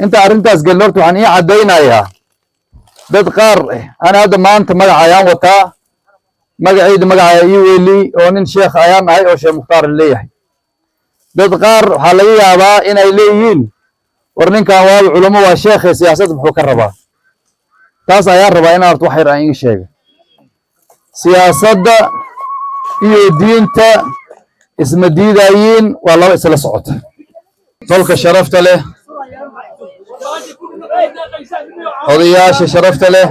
Inta arrintaas gelin, horta waxaan ii caddaynayaa dad qaar ana hadda maanta magaca ayaan wataa, magacayda magacaya ii weli oo nin sheekh ayaan ahay oo Sheekh Mukhtaar leeyahay. Dad qaar waxaa laga yaabaa inay leeyihiin, "War ninkan waaba culamo, waa sheekhe, siyaasad muxuu ka rabaa?" Taas ayaan rabaa inaan horta wax yar aan iin sheega. Siyaasadda iyo diinta isma diidayiin, waa laba isla socota. Tolka sharafta leh, odayaasha sharafta leh,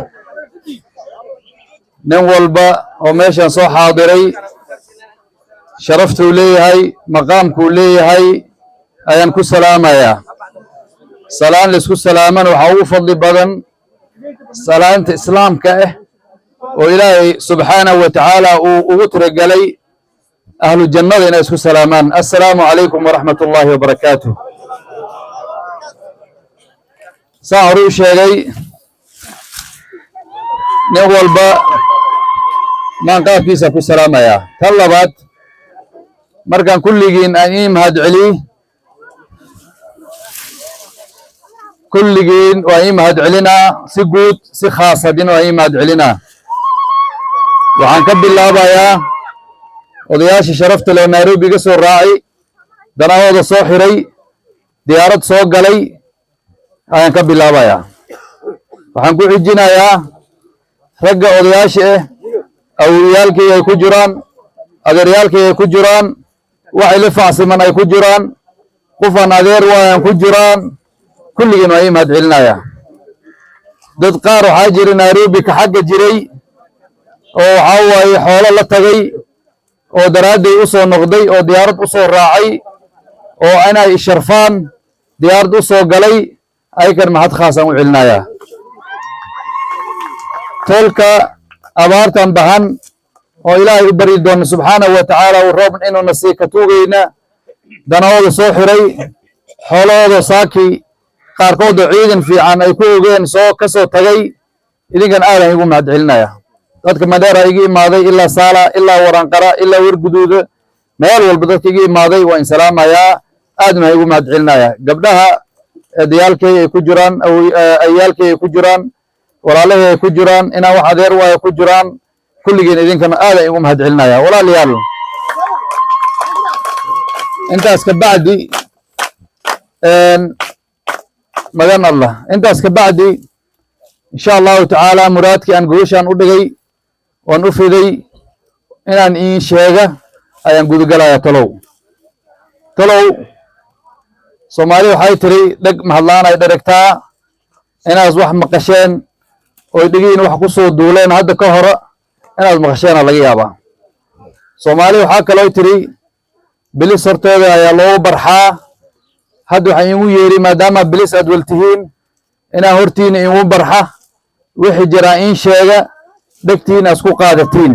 nin walba oo meeshan soo xaadiray, sharaftuu leeyahay, maqaamkuu leeyahay ayaan ku salaamayaa. Salaan laisku salaamana waxaa ugu fadli badan salaanta islaamka ah oo Ilaahay subxaanahu wa tacaala uu ugu tiragelay ahlu jannada inay isku salaamaan. Assalaamu calaykum waraxmat ullaahi wabarakaatuh. Saan hore u sheegay, nin walba maanqaabkiisa ku salaamayaa. Tan labaad, markaan kulligiin aan ii mahad celiy, kulligiin waan ii mahad celinaa, si guud si khaas haddina waan ii mahad celinaa. Waxaan ka bilaabayaa odayaasha sharafta leh Nairobi iga soo raacay, danahooda soo xiray, diyaarad soo galay ayaan ka bilaabayaa. Waxaan ku xijinayaa ragga odayaasha ah, awowyaalkii ay ku jiraan, adeeryaalkii ay ku jiraan, waxay la facsiman ay ku jiraan, qofaan adeer waayan ku jiraan. Kulligiin waa ii mahad celinayaa. Dad qaar waxaa jira Nairobi ka xagga jiray oo waxaa waaye xoolo la tagay oo daraadday u soo noqday oo diyaarad u soo raacay oo inay isharfaan diyaarad u soo galay, ayakan mahad khaasaan u celinayaa. Tolka abaartan bahan oo Ilaahay u baryi doono subxaanahu wa tacaala uu roob inuuna sii ka tuugayna, danahooda soo xiray, xoolahooda saaki qaarkood oo ciidan fiican ay ku ogeen soo ka soo tagay, idinkan aadan igu mahad celinaya. Dadka Madheera iga imaaday, ilaa Saala, ilaa Waraanqara, ilaa Warguduuda, meel walba dadka iga imaaday waan salaamayaa, aadna igu mahad celinaya. Gabdhaha eedayaalkay ay ku jiraan, ayaalkay ay ku jiraan, walaalahii ay ku jiraan, inaan wax adeer waayo ku jiraan, kulligiin idinkana aadan igu mahad celinaya. Walaalayaal, intaas ka bacdi, magan Allah, intaas ka bacdi, insha Allahu tacaala, muraadkii aan gogoshaan u dhigay oon u fiday inaan iin sheega ayaan gudagalaya. Tolow, tolow, Soomaali waxay tiri, "Dheg mahadlaan ay dheragtaa." Inaad wax maqasheen oy dhegihiin wax ku soo duuleen hadda ka hore inaad maqasheena laga yaabaa. Soomaali waxaa kaloo tiri, "Bilis horteeda ayaa loogu barxaa." Hadda waxaan iigu yeeri, maadaama bilis aad waltihiin, inaan hortiina iigu barxa wixii jiraa iin sheega, dhegtiina isku qaadatiin.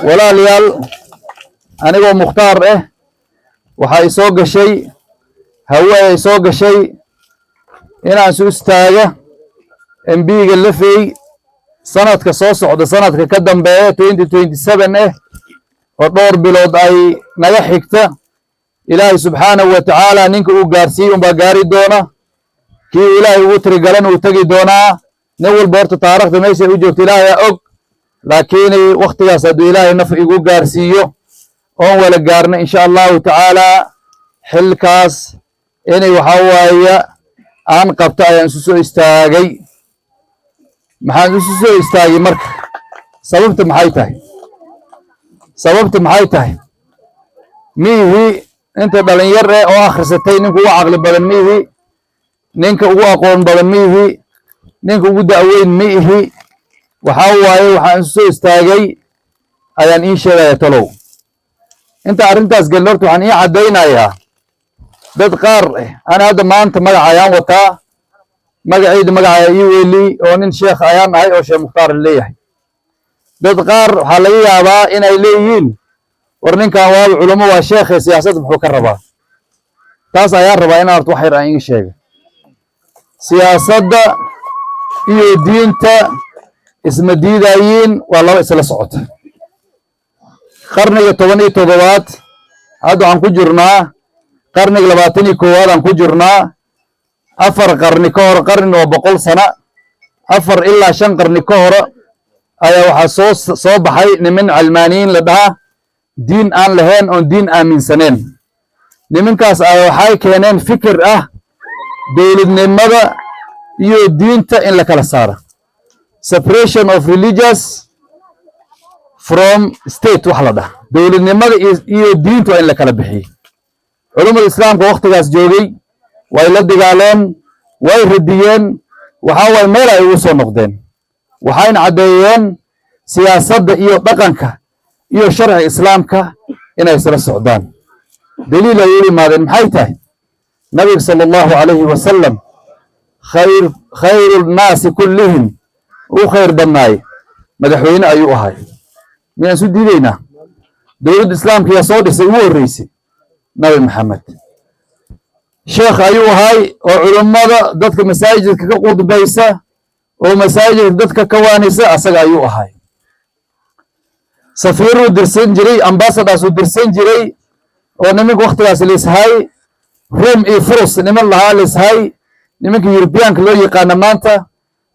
Walaalayaal, anigoo Mukhtaar ah waxaa isoo gashay hawe ay soo gashay inaan isu istaaga MP-ga Lafey sanadka soo socda, sanadka ka dambeeya, 2027 oo dhowr bilood ay naga xigta. Ilaahay subxaanahu wa tacaala ninka uu gaarsiiye unbaa gaari doona, kii Ilaahay ugu tirigalan uu tegi doonaa. Nin walba horta taarikhda meeshay u joogto Ilaahay og, laakiin waktigaas hadduu Ilaahay naf igu gaarsiiyo oon wala gaarno, insha Allahu tacaala, xilkaas inay waxaa waaya aan qabto ayaan isu soo istaagay. Maxaan isu soo istaagay marka? Sababta maxay tahay? Sababta maxay tahay? Miihi inta dhalinyar eh oo akhrisatay ninka ugu caqli badan miihi, ninka ugu aqoon badan miihi, ninka ugu da'weyn miihi. Waxaa waaye waxaan isu soo istaagay ayaan ii sheegaya. Tolow, inta arrintaas gelin, horta waxaan ii caddaynayaa dad qaar ana hadda maanta magaca ayaan wataa, magacayda magacaya ii weli oo nin sheekh ayaan ahay oo Sheekh Mukhtaar leeyahay. Dad qaar waxaa laga yaabaa inay leeyihiin, "War ninkan waaba culamo, waa sheekhe, siyaasad muxuu ka rabaa?" Taas ayaan rabaa inaan horta wax yar aan iin sheega. Siyaasadda iyo diinta isma diidayiin, waa laba isla socota. Qarniga 17aad hadda waxaan ku jirnaa, Qarniga 21aad aan ku jirnaa. 4 qarni ka hor, qarni waa 100 sana, 4 ilaa 5 qarni ka hor ayaa waxaa soo baxay niman calmaaniyiin la dhahaa, diin aan lahayn oon diin aaminsaneen. Nimankaas ayaa waxay keeneen fikir ah dowladnimada iyo diinta in la kala saaro, separation of religious from state wax la dhaha. Dowladnimada iyo diinta waa in la kala bixiyo. Culummada islaamka waktigaas joogay way la dagaaleen, way radiyeen. Waxaa waaye meel ay ugu soo noqdeen, waxayna caddeeyeen siyaasadda iyo dhaqanka iyo sharciga islaamka inay isla socdaan. Daliil ay u yimaadeen maxay tahay? Nabiga sala Allahu calayhi wasalam, khayru nnaasi kullihim, u khayr badnaay, madaxweyne ayuu ahay. Miyaan isu diideynaa? Dowladda islaamka yaa soo dhisay ugu horreysay? Nabi Maxamed. Sheekh ayuu ahay oo culummada dadka masaajidka ka qudbaysa oo masaajidka dadka ka waanisa asaga ayuu ahay. Safiiruu dirsan jiray, ambassadors uu dirsan jiray, oo nimanka waktigaas lishay Rum iyo Furus niman lahaa lishay, nimanka Yurubiyaanka loo yaqaana maanta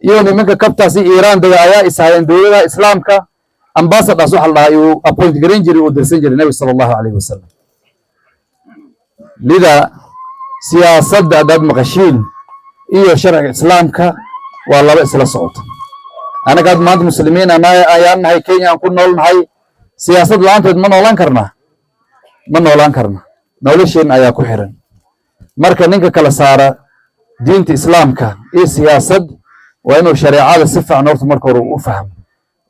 iyo nimanka kabtaas iyo Iiraan dega ayaa ishayeen. Dowladaha islaamka ambassadors waxa la dhahaa uu appoint garan jiray, uu dirsan jiray Nabi sala Allahu calayhi wasalam. Lidaa siyaasadda haddaad maqashiin iyo sharciga islaamka waa laba isla socota. Annaga had maanta muslimiin ayaan nahay, Kenya aan ku nool nahay. Siyaasad la-aanteed ma noolaan karnaa? Ma noolaan karna. Nolosheen ayaa ku xiran. Marka ninka kala saara diinta islaamka iyo siyaasad waa inuu shareecada si fiican horta marka hore u fahmo,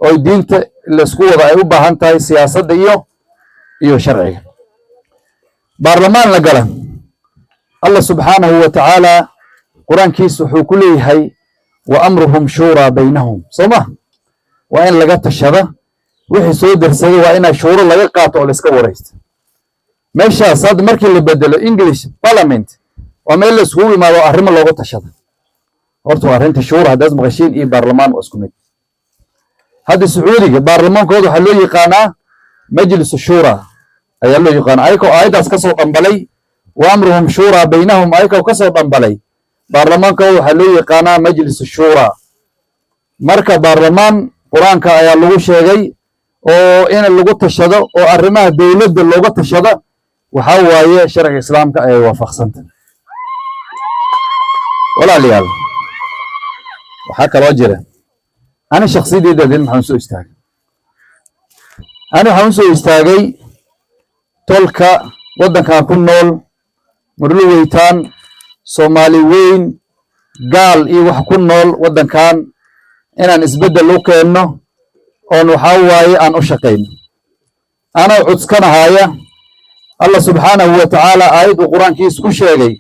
oo diinta laisku wada ay u baahan tahay siyaasadda iyo sharciga. Baarlamaan la gala, Allah subxaanahu wa tacaala qur-aankiisa wuxuu ku leeyahay: "Wa amruhum shuuraa baynahum." Soo ma waa in laga tashada wixii soo darsaday? Waa inaa shuuro laga qaato oo la iska waraysto. Meeshaas hadda markii la bedelo English parliament, waa meel la iskugu imaado oo arrimo looga tashada. Horta waa arrinta shuura haddaad maqashiin iyo baarlamaan waa isku mid. Hadda Sacuudiga baarlamaankooda waxaa loo yaqaanaa Majlisu Shuura ayaa loo yaqaanaa, ayakoo aayaddaas ka soo dhambalay, "wa amruhum shuuraa baynahum" ayakoo ka soo dhambalay. Baarlamaankooda waxaa loo yaqaanaa Majlisu Shuura. Marka baarlamaan qur-aanka ayaa lagu sheegay oo in lagu tashado oo arrimaha dowladda looga tashado, waxaa waaye sharciga islaamka ayay waafaqsantay. Walaalayaal, waxaa kaloo jira, ani shaksiyadeyda adin maxaan soo istaagay? Ani waxaan usoo istaagay tolka waddankan ku nool, Murlo Weytaan, Soomaali weyn, gaal iyo wax ku nool waddankan, inaan isbeddel u keenno oon waxaa waaye aan u shaqayno, anoo cudskanahaaya Allah subxaanahu wa tacaala aayad uu qur-aankiisa ku sheegay.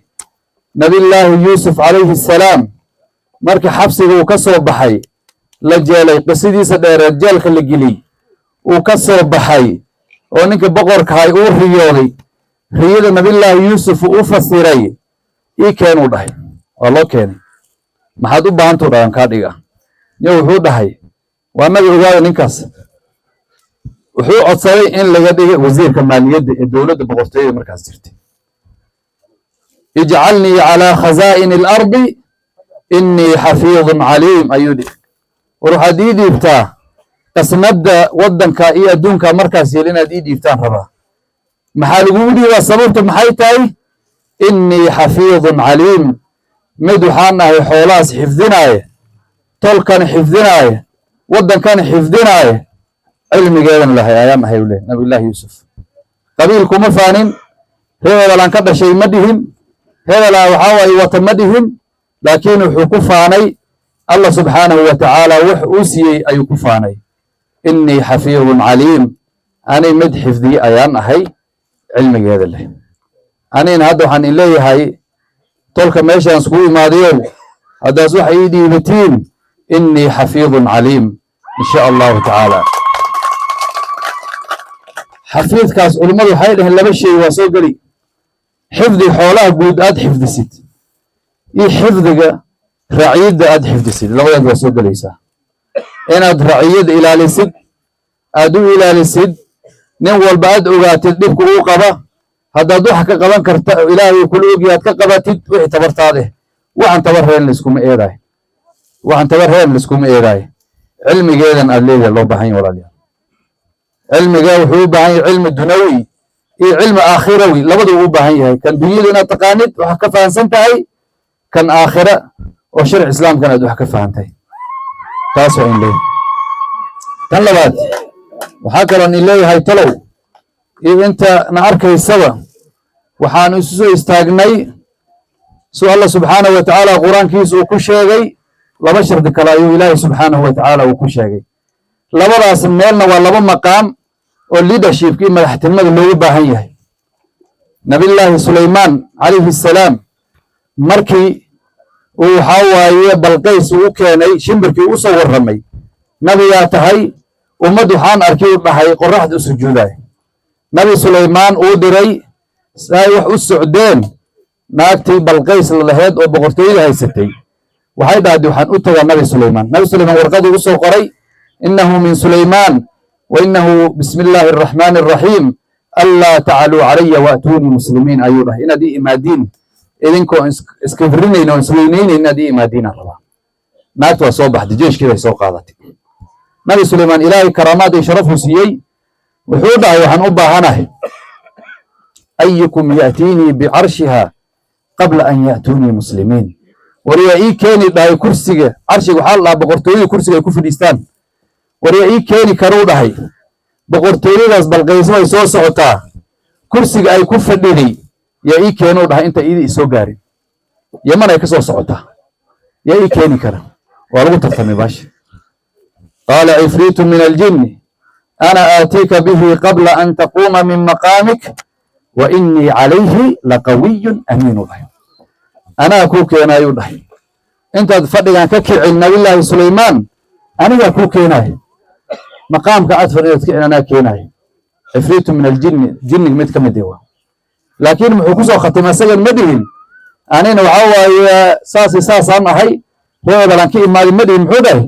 Nabillaahi Yuusuf calayhi assalaam markii xabsiga uu ka soo baxay, la jeelay, qisadiisa dheereed, jeelka la geliyey, uu ka soo baxay oo ninka boqorkahay uu riyooday, riyada nabillaahi Yuusuf uu u fasiray, ii keenuu dhahay. Waa loo keenay. "Maxaad u baahantuu?" dhahan. "Kaa dhiga." Nin wuxuu dhahay, waa nabi, ogaada, ninkaas wuxuu codsaday in laga dhiga wasiirka maaliyadda ee dowladda boqortooyada markaas jirtay. "Ijcalnii calaa khazaa'ini alardi, innii xafiidun caliim," ayuu dhihi. "War waxaad ii dhiibtaa qasnadda waddanka iyo adduunka markaas yeel, inaad ii dhiibtaan rabaa." "Maxaa lagugu dhiibaa? Sababta maxay tahay?" "Innii xafiidun caliim, mid waxaan ahay xoolahaas xifdinaaya, tolkana xifdinaaya, waddankana xifdinaaya, cilmigeedana lahay ayaan ahay," u leh nabiyullaahi Yuusuf. Qabiil kuma faanin, reer hebelaan ka dhashay ma dhihin, hebelaa waxaa waaye wata ma dhihin, laakiin wuxuu ku faanay Allah subxaanahu wa tacaala wax uu siiyey ayuu ku faanay. "Innii xafiidun caliim," ani mid xifdiye ayaan ahay, cilmigeeda leh. Anina hadda waxaan in leeyahay, tolka meeshaan iskugu imaadayow, haddaas waxa ii dhiibatiin, innii xafiidun caliim, in sha Allahu tacaala. Xafiidkaas culimmadu waxay dhaheen laba shay waa soo geli: xifdi xoolaha guud aad xifdisid iyo xifdiga raciyadda aad xifdisid. Labadaas waa soo gelaysaa. Inaad raciyadda ilaalisid, aad u ilaalisid nin walba, aad ogaatid dhibka uu qaba. Haddaad wax ka qaban karta oo Ilaahay kula ogyahay aad ka qabatid wixii tabartaade, waxaan tabar reen layskuma eedaay, waxaan tabar reen layskuma eedaay. Cilmigeedan aad leedahay loo baahan yahay, walaalayaal. Cilmiga wuxuu u baahan yahay cilmi dunawi iyo cilmi aakhirawi, labaduu u baahan yahay. Kan dunyada inaad taqaanid, wax ka fahansan tahay, kan aakhira oo sharci islaamkana aad wax ka fahantahay. Taas waa in leeyahay. Tan labaad, waxaa kaloo in leeyahay, talow iyo inta na arkaysaba, waxaanu isu soo istaagnay su Allah subxaanahu wa tacaala Qur-aankiisa uu ku sheegay. Laba shardi kale ayuu Ilaahay subxaanahu wa tacaala uu ku sheegay. Labadaas meelna waa laba maqaam oo leadershipkii madaxtinimada loogu baahan yahay. Nabillaahi Sulaymaan calayhi assalaam, markii uu waxaa waaye Balqays uu u keenay shimbirkii, u soo warramay, "Nabiyaa tahay, ummad waxaan arkay," u dhahay, "qorraxda u sujuudaay." Nabi Sulaymaan uu diray say wax u socdeen. Naagtii Balqays la laheed oo boqortooyada haysatay waxay dhahday, "Waxaan u tagaa Nabi Sulaymaan." Nabi Sulaymaan warqadii u soo qoray, "Innahu min Sulaymaan wa innahu bismi illaahi araxmaani araxiim, anlaa tacaluu calaya waatuunii muslimiin," ayuu dhahay. "Inaad ii imaadiin idinkoo iskibrinayna oo isweynaynayn, inaad ii imaadiinaan rabaa." Naagta waa soo baxday, jeeshkeeday soo qaadatay. Nabi Sulaymaan Ilaahay karaamaad iyo sharafuu siiyey. Wuxuu dhahay, "Waxaan u baahanahay ayukum ya'tiinii bicarshiha qabla an ya'tuunii muslimiin." "War yaa ii keeni," dhahay, "kursiga carshiga?" Waxaa la dhahaa boqortooyada kursiga ay ku fadhiistaan. "War yaa ii keeni karuu," dhahay, "boqortooyadaas Balqayso ay soo socotaa, kursiga ay ku fadhiday yaa ii keenuu?" dhahay, "inta iida isoo gaarin, Yaman ay ka soo socotaa, yaa ii keeni kara?" Waa lagu tartamay baasha. Qaala cifriitu min aljinni, "Ana aatiika bihi qabla an taquuma min maqaamik wa innii calayhi laqawiyun amiin," u dhahay. "Anaa kuu keenaayuu," dhahay, "intaad fadhigan ka kicin Nabillaahi Sulaymaan, anigaa kuu keenaayo. Maqaamka aad fadhidaad kicin, anaa keenaayo." Cifriitu min aljinni, jinniga mid ka mid waa. Laakiin muxuu ku soo khatimay? Asagan ma dhihin, "Anina waxaa waaye saasi saasaan ahay, reebalaan ka imaaday," ma dhihin. Muxuu dhahay?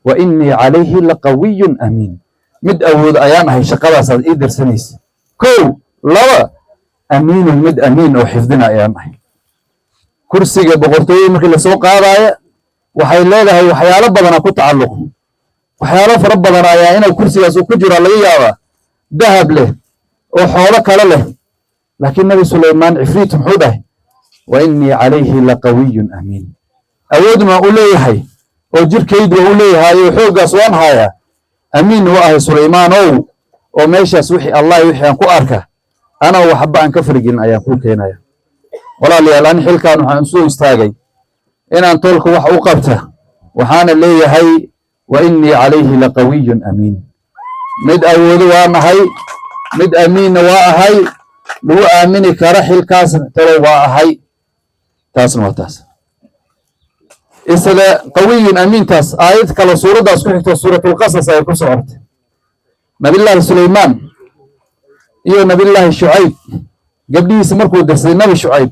"Wa innii calayhi laqawiyun amiin." Mid awood ayaan ahay shaqadaasaad ii dirsanaysa, kow. Laba, amiinun, mid amiin oo xifdina ayaan ahay. Kursiga boqortooyada markii lasoo qaadaaya waxay leedahay waxyaalo badana ku tacalluq, waxyaalo fara badan ayaa inay kursigaas uu ku jiraa laga yaabaa, dahab leh oo xoolo kale leh. Laakiin Nabi Sulaymaan cifriit muxuu dhahay? "Wa innii calayhi laqawiyun amiin." Awoodna waan u leeyahay oo jirkaydu waa u leeyahay oo xooggaas waan hayaa, amiin u ahay Sulaymaanow, oo meeshaas wixii Allah wixii aan ku arka anoo waxba aan ka fargelin ayaan kuu keenaya. Walaalayaal, ani xilkan waxaan soo istaagay inaan toolka wax u qabta. Waxaana leeyahay, "Wa innii calayhi laqawiyun amiin." Mid awoodo waa nahay, mid amiinna waa ahay, lagu aamini kara xilkaas talow waa ahay. Taasna waa taas. Isla qawiyun amiintaas, aayad kale suuraddaas ku xigto, Suuratulqasas, ay ku soo ortay. Nabillaahi Sulaymaan iyo Nabillaahi Shucayb gabdhihiisa markuu dirsaday Nabi Shucayb,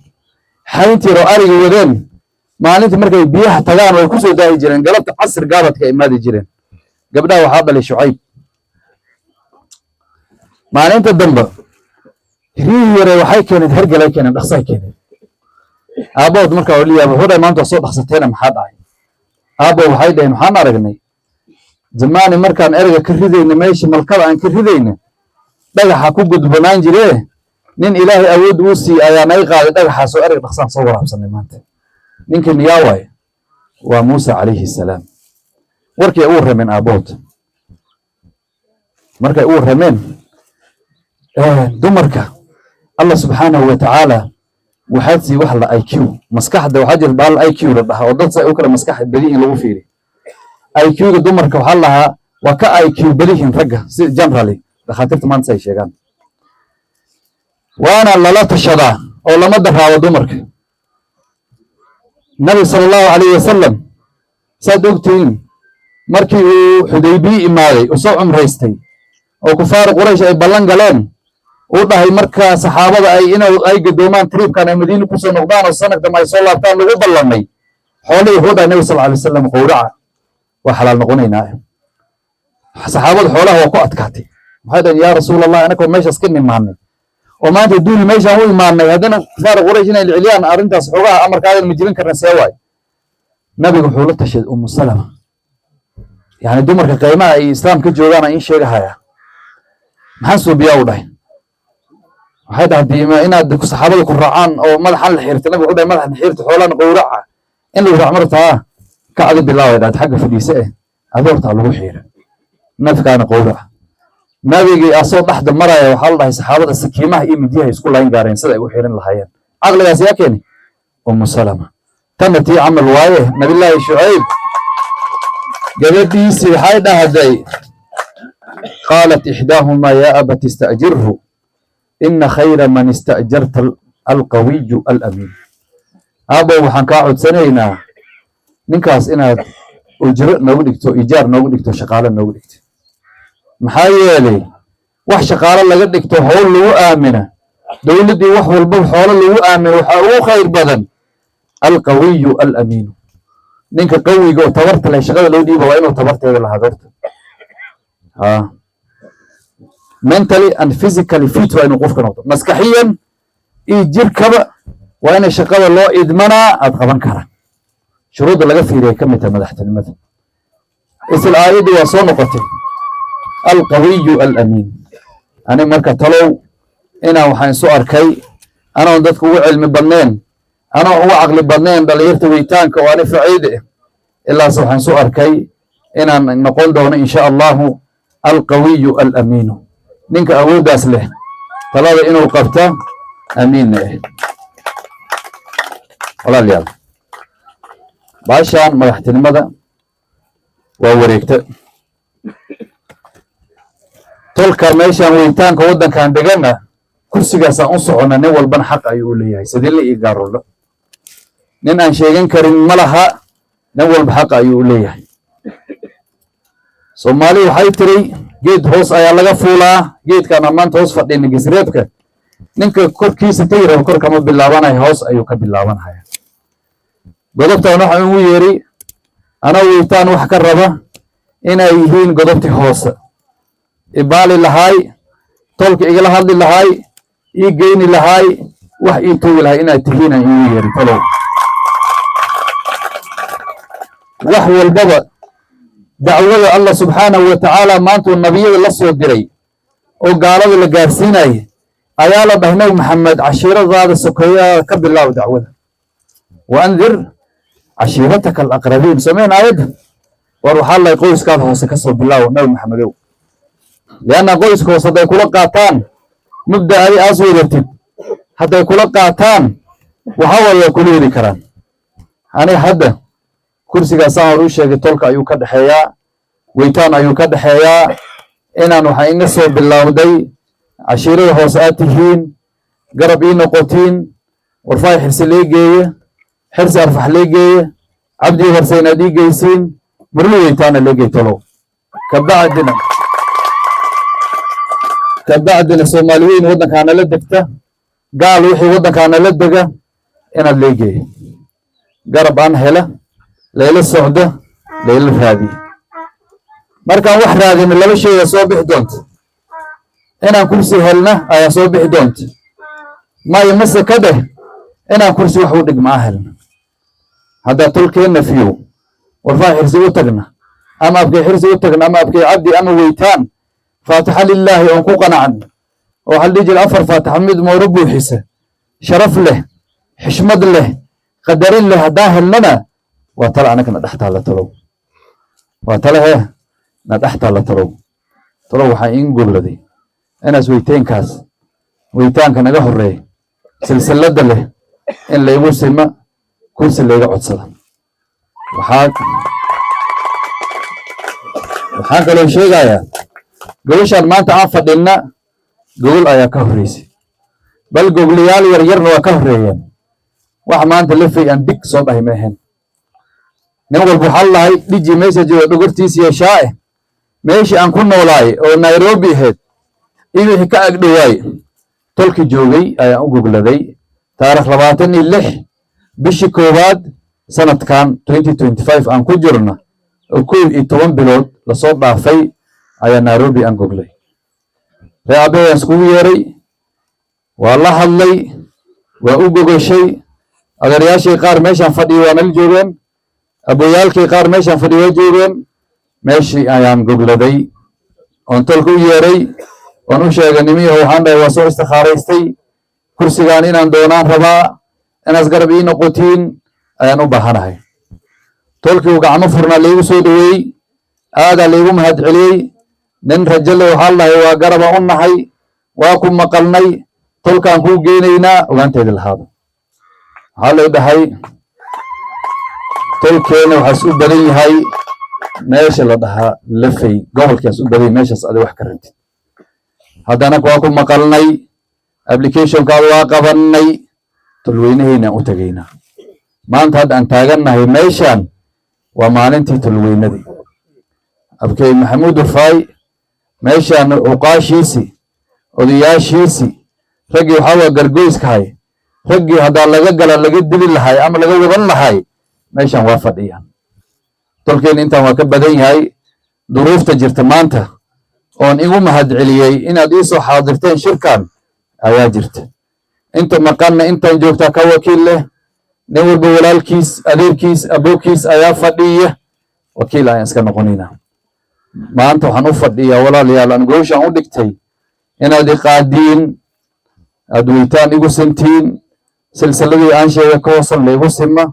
xayntiir oo ariga wadeen, maalintii markay biyaha tagaan way ku soo daahi jireen, galabta casir gaabadka ay imaadi jireen. Gabdhaha waxaa dhalay Shucayb. Maalinta dambe riyihii yare waxay keeneen, hergelay keeneen, dhaqsay keeneen. Aabbahood markaa oo liyaaba, wuxuu dhahay, "Maanta waa soo dhaqsateena, maxaa dhacay, aabbo?" Waxay dhaheen, "Waxaan aragnay zamaani markaan ereyga ka ridayna, meesha malkada aan ka ridayna, dhagaxa ku gudbanaan jiree, nin Ilaahay awood uu siiyey ayaa naga qaaday dhagaxaas oo ereyga dhaqsaan soo waraabsanay maanta." Ninkan yaa waaye? Waa Muuse calayhi salaam. Warkii ay u warrameen aabbahood, markay u warrameen dumarka, Allah subxaanahu wa tacaala waxaad sii wax la IQ maskaxda. Waxaa jira baal IQ la dhahaa oo dad say u kala maskax badi in lagu fiiri. IQ-ga dumarka waxaa lahaa waa ka IQ badihin ragga, si generally dhakhaatiirta maanta ay sheegaan. Waana lala tashadaa oo lama daraabo dumarka. Nabi sala Allahu calayhi wasalam, saad ogtihiin, markii uu Xudaybiye imaaday, uu soo cumraystay oo kufaar Quraysh ay ballan galeen, uu dhahay marka saxaabada ay in ay gadoomaan trip-kan, ay Madiina kusoo noqdaan oo sanad dambe ay soo laabtaan lagu ballamay. Xoolihii wuxuu dhahay Nabi sal alay wasalam, "Qowraca, waa xalaal noqonaynaa." Saxaabada xoolaha waa ku adkaatay. Waxay dhaheen, "Yaa Rasuul Allah, anakoo meeshaas ka nimaanay oo Oo maanta duuli meeshaan u imaanay, haddana kufaar Quraysh inay celiyaan arrintaas, xoogaha amarkaadan ma jibin karna, see waay? Nabiga wuxuu la tashaday Umu Salama. Yani dumarka qiimaha ay Islaam ka joogaan aan in sheegahaya. "Maxaan suubiyaa?" u dhahay. Waxay dhahday, inaad saxaabada ku raacaan oo madaxan la xiirta. Nabiga wuxuu dhahay, "Madaxan xiirta, xoolana qowraca, in lagu raac martaa kacdi bilaaway." Dhahday, "Xagga fadhiise eh, adoortaa lagu xiira, nafkaana qowraca." Nabigii asoo dhexda maraya, waxaa la dhahay, saxaabada sakiimaha iyo midyaha isku layn gaareen sida ay u xiran lahaayeen. Caqligaas yaa keeni? Umu Salama. Tanna tii camal waaye. Nabillaahi Shucayb gabadhiisii waxay dhahday, قالت إحداهما يا أبت استأجره إن خير من استأجرت القوي الأمين. "Aabow, waxaan kaa codsanaynaa ninkaas inaad ujro noogu dhigto, ijaar noogu dhigto, shaqaale noogu dhigto. Maxaa yeelay, wax shaqaale laga dhigto, howl lagu aamina, dowladdii wax walba xoolo lagu aamino, waxaa ugu khayr badan القوي الأمين." Ninka qawiga oo tabarta leh shaqada loo dhiiba waa inuu tabarteeda lahaado horta. Ha, mentally and physically fit waa inuu qofka noqdo, maskaxiyan iyo jirkaba waa inay shaqada loo idmanaa aad qaban karaa. Shuruudda laga fiiriyay ka mid tahay madaxtinimada. Isla aayaddii waa soo noqotay, القوي الأمين. Ani marka, talow, inaan waxaan isu arkay anoon dadka ugu cilmi badnayn, anoon ugu caqli badnayn dhalinyarta weytaanka oo ani faciide ah, ilaase waxaan isu arkay inaan noqon doono, insha Allahu, القوي الأمين, ninka awooddaas leh talada inuu qabta, amiinna ah. Walaalayaal, baashaan madaxtinimada waa wareegta. Tolka meeshaan weytaanka waddankan deganna kursigaasaan u soconna, nin walbana xaq ayuu u leeyahay. Sadinle iyo gaarullo nin aan sheegan karin ma laha, nin walba xaq ayuu u leeyahay. Soomaali waxay tiri, "Geed hoos ayaa laga fuulaa." Geedkaan aan maanta hoos fadhina, gisreebka, ninka korkiisa tegi raba kor kama bilaabanaya, hoos ayuu ka bilaabanaya. Godobtan waxaan ugu yeeri, anoo weytaan wax ka raba, inay yihiin godobtii hoose ibaali lahaay, tolka igala hadli lahaay, ii geyni lahaay, wax ii toogi lahay inaad tihiin aan iigu yeeri. Talow, wax walbaba dacwada Allah subxaanahu wa tacaala maantuu nabiyada la soo diray oo gaalada la gaarsiinaya ayaa la dhahay, "Nabi Maxamed, cashiiradaada sokeeyaada ka bilaab dacwada." وأنذر عشيرتك الأقربين. Sameyn aayadda. War waxaa lahay, qoyskaada hoose ka soo bilaaw, Nabi Maxamedow, lianna qoyska hoose hadday kula qaataan mubda adi aas wadatid, hadday kula qaataan, waxa waaye waa kula heli karaan. Aniga hadda kursigaasaan hor u sheegay, tolka ayuu ka dhexeeyaa, weytaan ayuu ka dhexeeyaa. Inaan waxaa inga soo bilowday cashiirada hoose aad tihiin, garab ii noqotiin, Warfaay Xirsi lee geeye, Xirsi Arfax lee geeye, Cabdii Horse inaad ii geysiin, Murli Weytaana lee geey. Tolow, kabacdina Soomaali weyn waddankaana la degta, gaal wixii waddankaana la dega inaad lee geeyo, garab aan hela, layla socda, layla raadiyo. Markaan wax raadino, laba shay ayaa soo bixi doonta. Inaan kursi helna ayaa soo bixi doonta. Maya, mase ka dheh, inaan kursi wax u dhigmaa helna. Haddaa tolkeenna fiyow, Warfaa Xirsi u tagna, ama Abkay Xirsi u tagna, ama Abkay Cabdi, ama Weytaan, faatixa lilaahi oon ku qanacno, oo waxaa la dhihi jira, afar faatixa mid mooro buuxisa, sharaf leh, xishmad leh, qadarin leh haddaan helnana, waa tale anagana dhex taalla. Talow, waa tale hee na dhex taalla. Talow, talow, waxaa iin gobladay inaas weyteenkaas, weytaanka naga horeeya silsiladda leh, in laygu sima kursi layga codsada. Waxaan kaloo sheegayaa, gogoshaan maanta aan fadhinna gogol ayaa ka horreysay, bal gogliyaal yar yarna waa ka horreeyeen. Wax maanta lafay aan dig soo dhahay ma ahayn. Nin walba waxaa lahay dhiji meesha jooga dhogortiisa yeeshaa eh. Meeshii aan ku noolaay oo Nairobi ahayd iyo wixii ka agdhowaay, tolki joogay ayaan u gogladay taarikh 26 bishii koowaad sanadkan 2025 aan ku jirna, oo 11 bilood lasoo dhaafay ayaa Nairobi aan goglay. Ree aabbe ayaan iskugu yeeray. Waa la hadlay, waa u gogashay. Adeeryaashii qaar meeshaan fadhiya waa nala joogeen, aboyaalkii qaar meeshaan fadhiya waa joogeen. Meeshii ayaan gogladay oon tolka u yeeray oon u sheegay, nimiyaho, waxaan dhahay, waa soo istikhaaraystay, kursigaan inaan doonaan rabaa, inaas garab ii noqotiin ayaan u baahanahay. Tolkii uu gacmo furnaa laigu soo dhoweeyey, aadaa laigu mahad celiyey. Nin rajale waxaa la dhahay, waa garabaan u nahay, waa ku maqalnay, tolkaan kuu geenaynaa, ogaanteedi lahaado. Waxaa lay dhahay, tolkeena waxaas u badan yahay meesha la dhahaa Lafey, gobolkaas u badan yahay, meeshaas adi wax ka rabtid. Haddana waa ku maqalnay, applicationkaada waa qabannay, tolweynahaynaan u tegaynaa. Maanta hadda aan taagannahay meeshan waa maalintii tolweynadii. Abkey Maxamuud Urfaay meeshaan cuqaashiisi, odayaashiisi, raggii waxaa waa gargoyskahay, raggii haddaa laga gala laga dili lahay ama laga wadan lahay, meeshan waa fadhiyaan. Tolkeen intaan waa ka badan yahay. Duruufta jirta maanta oon igu mahad celiyey inaad ii soo xaadirteen shirkan ayaa jirta. Inta maqanna intaan joogtaa ka wakiil leh. Nin walba walaalkiis, adeerkiis, abookiis ayaa fadhiya, wakiil ayaan iska noqonaynaa. Maanta waxaan u fadhiyaa, walaalayaal, aan gooshaan u dhigtay inaad iqaadiin, aad weytaan igu sintiin, silsiladii aan sheegay ka hoosan laygu sima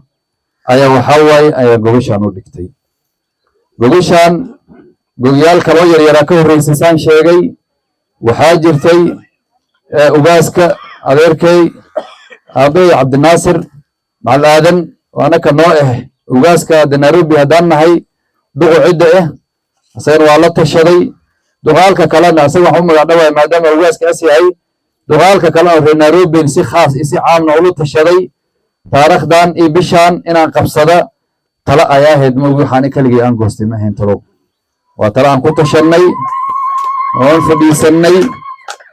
ayaa waxaa waaye ayaa gogashaan u dhigtay. Gogashaan gogyaal kaloo yaryaraa ka horreysay saan sheegay. Waxaa jirtay ugaaska adeerkay aabbahay Cabdinaasir Macal Aadan oo anaka noo ah ugaaska hadda Nairobi haddaan nahay, duqu cidda ah, isagana waa la tashaday. Duqaalka kalena isaga waxaan u magac dhawaaya maadaama ugaaska as yahay. Duqaalka kalena reer Nairobin si khaas iyo si caamna ula tashaday. Taariikhdan iyo bishaan inaan qabsada tala ayaa ahayd, ma waxaan keligii aan goostay ma ahayn. Talow waa tala aan ku tashanay oon fadhiisannay.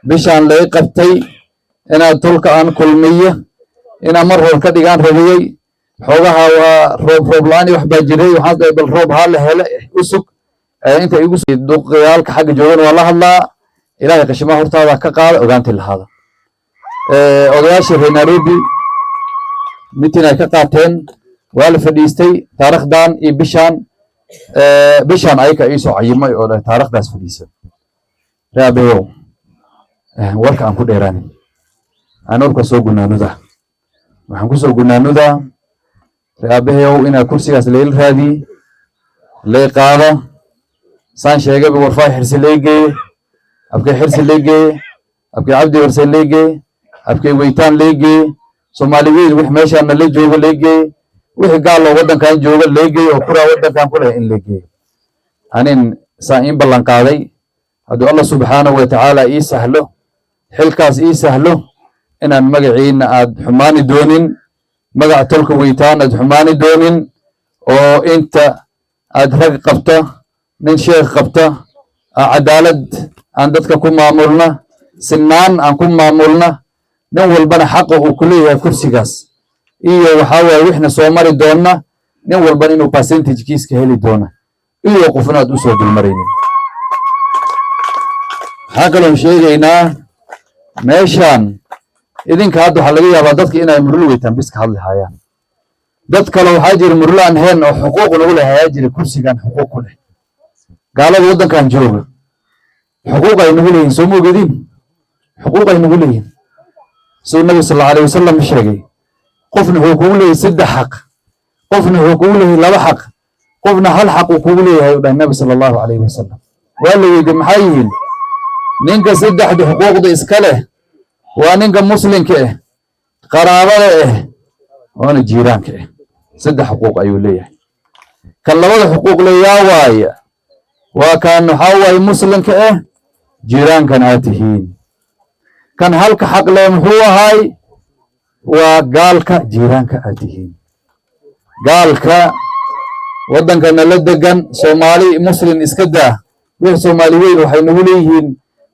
Bishaan lay qabtay inaad tolka aan kulmiyo, inaan mar hor ka dhigaan rabiyey. Xoogaha waa roob, roob la-aan iyo wax baa jiray. Waxaan dhahay, bal roob haa la hele usug inta igu duqyaalka xagga joogan waa la hadlaa. Ilaahay qashimaha hortaada ka qaada, ogaantii lahaada. Odayaashii reer Nairobi meeting ay ka qaateen, waa la fadhiistay. Taariikhdan iyo bishaan, bishaan ayaka iisoo cayimay oo dhahay taariikhdaas fadhiisa. Ree abeeyow, warka aan ku dheeraanin, aan warka soo gunaanudaa. Waxaan ku soo gunaanudaa, ree abeeyow, inaa kursigaas layla raadiye, lay qaada. Saan sheegayba, Warfaa Xirsi lay geeye, Abkay Xirsi lay geeye, Abkay Cabdi Warse lay geeye, Abkay Weytaan lay geeye, Soomaali weyn wix meeshaana la joogo lay geeye, wixii gaaloo waddankan jooga lay geeye oo kuraa waddankan ku leh in lay geeyo. Anin saan iin ballan qaaday, hadduu Allah subxaanahu wa tacaala ii sahlo xilkaas, ii sahlo, inaan magaciina aad xumaani doonin, magaca tolka Weytaan aad xumaani doonin, oo inta aad rag qabta, nin sheekh qabta, cadaalad aan dadka ku maamulna, sinaan aan ku maamulna, nin walbana xaqa uu ku leeyahay kursigaas iyo waxaa waaye wixna soo mari doona, nin walbana inuu percentagekiiska heli doona iyo qofna aad usoo dulmaraynin. Waxaa kaloon sheegaynaa meeshan idinka hadda waxaa laga yaabaa dadka inay Murul Weytaan bis ka hadli hayaan. Dad kale waxaa jira Murul aan ahayn oo xuquuq nagu leh ayaa jira, kursigan xuquuq ku leh. Gaalada waddankan jooga xuquuq ay nagu leeyihin, soo ma ogediin? Xuquuq ay nagu leeyihin, siduu Nabi sal Allahu alayh wasalam sheegay. Qofna wuxuu kugu leeyahay saddex xaq, qofna wuxuu kugu leeyahay laba xaq, qofna hal xaq uu kugu leeyahay, u dhahay Nabi sala Allahu alayhi wasalam. Waa la weydiye, maxay yihiin? Ninka saddexda xuquuqda iska leh waa ninka muslimka ah, qaraabada ah, oona jiiraanka ah. Saddex xuquuq ayuu leeyahay. Kan labada xuquuq leeyaa waaya waa kan waxaa waaye muslimka ah, jiiraankan aad tihiin. Kan halka xaq leh muxuu ahaay? Waa gaalka jiiraanka aad tihiin, gaalka waddankana la degan. Soomaali muslim iska daa, wixii Soomaali weyn waxay nagu leeyihiin,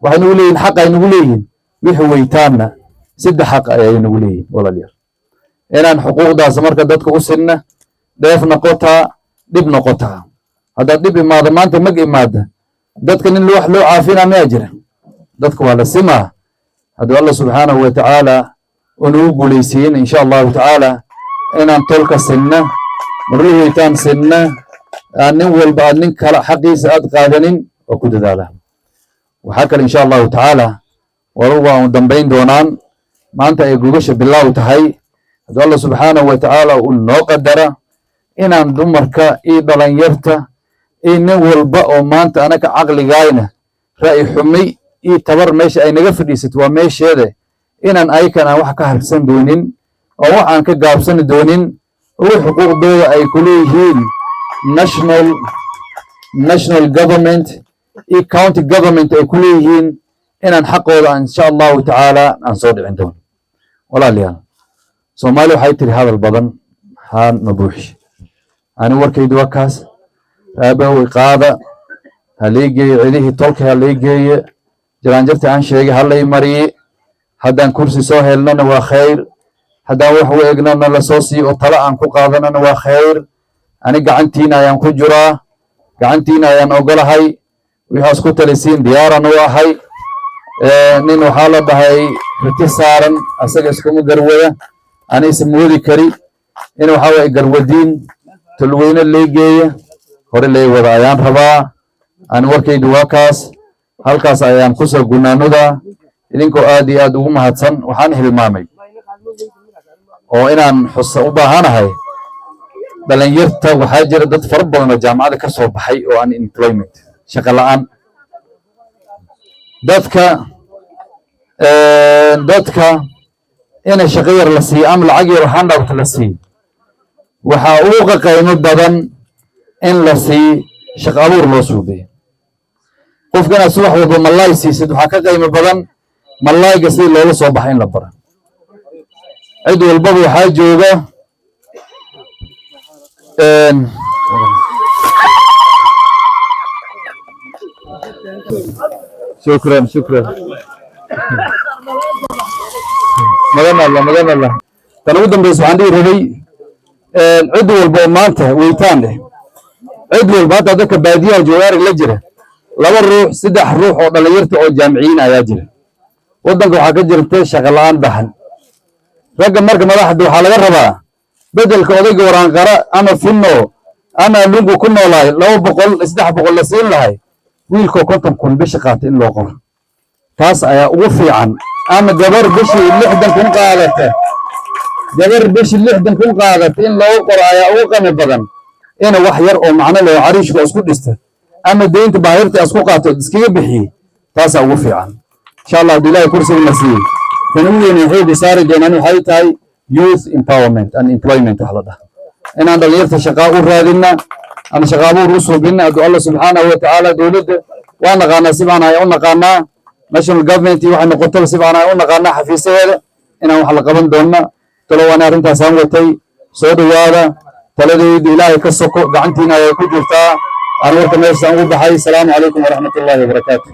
waxay nagu leeyihin xaq ay nagu leeyihiin. Wixii Weytaanna saddex xaq ayay nagu leeyihiin. Walaalayaal, inaan xuquuqdaas marka dadka u sinna, dheef noqotaa, dhib noqotaa. Haddaad dhib imaado maanta, mag imaada, dadka nin wax loo caafinaa miyaa jira? Dadka waa la simaa. Hadduu Alla subxaanahu wa tacaala unagu guulaysiiyin, insha Allahu tacaala, inaan tolka sinna, murlihiitaan sinna, aan nin walba aad nin kala xaqiisa aad qaadanin oo ku dadaala. Waxaa kale, insha Allahu tacaala, warar waa un dambayn doonaan. Maanta ay gogasha bilaaw tahay, hadduu Alla subxaanahu wa tacaala uu noo qadara, inaan dumarka iyo dhalinyarta iyo nin walba oo maanta anaka caqligaayna ra'yi xumi iyo tabar meesha ay naga fadhiisato waa meesheeda, inaan ayakan aan wax ka harsan doonin oo wax aan ka gaabsani doonin oo xuquuqdooda ay ku leeyihiin national government iyo county government ay ku leeyihiin, inaan xaqooda insha Allahu tacaala aan soo dhicin doono. Walaalayaal, Soomaali waxay tiri, "Hadal badan haan ma buuxi." Ani warkaydu waa kaas. Raabahoy qaada, ha lii geeye cidihii tolka, ha lii geeye jaraanjarta aan sheegay, ha lay mariye. Haddaan kursi soo helnana waa khayr, haddaan wax u egnana lasoo siiyo oo talo aan ku qaadanana waa khayr. Ani gacantiina ayaan ku jiraa, gacantiina ayaan ogolahay. Wixaas ku talisiin diyaaran u ahay. Nin waxaa la dhahay riti saaran asaga iskuma garwada. Ani ismoodi kari in waxaa waye garwadiin tolweyne lee geeya, hore lee wada ayaan rabaa. Ani warkaydu waa kaas, halkaas ayaan kusoo gunaanodaa, idinkoo aad iyo aad ugu mahadsan. Waxaan hilmaamay oo inaan xusa u baahanahay dhalinyarta. Waxaa jira dad fara badan oo jaamacada ka soo baxay oo unemployment, shaqo la'aan. Dadka ina shaqo yar la siiyo ama lacag yar handout la siiyo, waxaa ugu qiimo badan in la siiyo shaqo abuur loo suubiyo. Qofka inaad subax walba malaay siisid waxaa ka qiimo badan malaayga sidii loola soo baxay in la bara. Cid walbaba waxaa jooga. Shukran, shukran, magan Allah, magan Allah. Tan ugu dambeysa waxaan dhihi rabay, cid walba oo maanta weytaan leh, cid walba, hadda dadka baadiyaha jooga arag la jira, laba ruux, saddex ruux oo dhalinyarta oo jaamiciyiin ayaa jira. Waddanka waxaa ka jirta shaqo la'aan bahan. Ragga marka madaxda waxaa laga rabaa, beddelka odayga Waraanqara ama Finno ama Lungu ku noolaay 200, 300 la siin lahay, wiilkoo 50,000 bishi qaata in loo qoro, taas ayaa ugu fiican. Ama gabar bishii 60,000 qaadata, gabar bishii 60,000 qaadata in loogu qoro ayaa ugu qami badan ina wax yar oo macno leh oo cariishka isku dhista ama deynta baahirta isku qaato iskaga bixiyey. Taasaa ugu fiican, insha Allah. Haddii Ilahay kursiga na siiyey, tan ugu weyn xoogga saari doonaan waxay tahay youth empowerment and employment wax la dhaha, inaan dhalinyarta shaqaa u raadina ama shaqa abuur u suubina, hadduu Allah subxaanahu wa tacaala. Dowladda waa naqaanaa, si baan u naqaanaa. National government iyo waxay noqotaba si baan u naqaanaa xafiisaheeda inaan wax la qaban doonna. Talo waana arrintaasaan watay. Soo dhowaada. Taladaydu Ilaahay ka soko gacantiina ayay ku jirtaa. Aan warka meeshaan ugu baxay. Asalaamu calaykum waraxmat ullahi wabarakaatu.